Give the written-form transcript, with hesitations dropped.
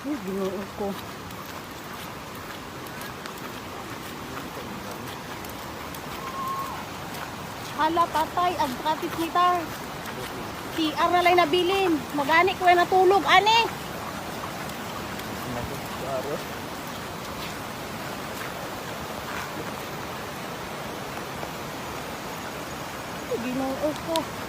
Ay, Ginoo ko. Hala, patay. Ang traffic meter. CR na lang nabilin. Magani ko na natulog. Ani! Ay, Ginoo ko.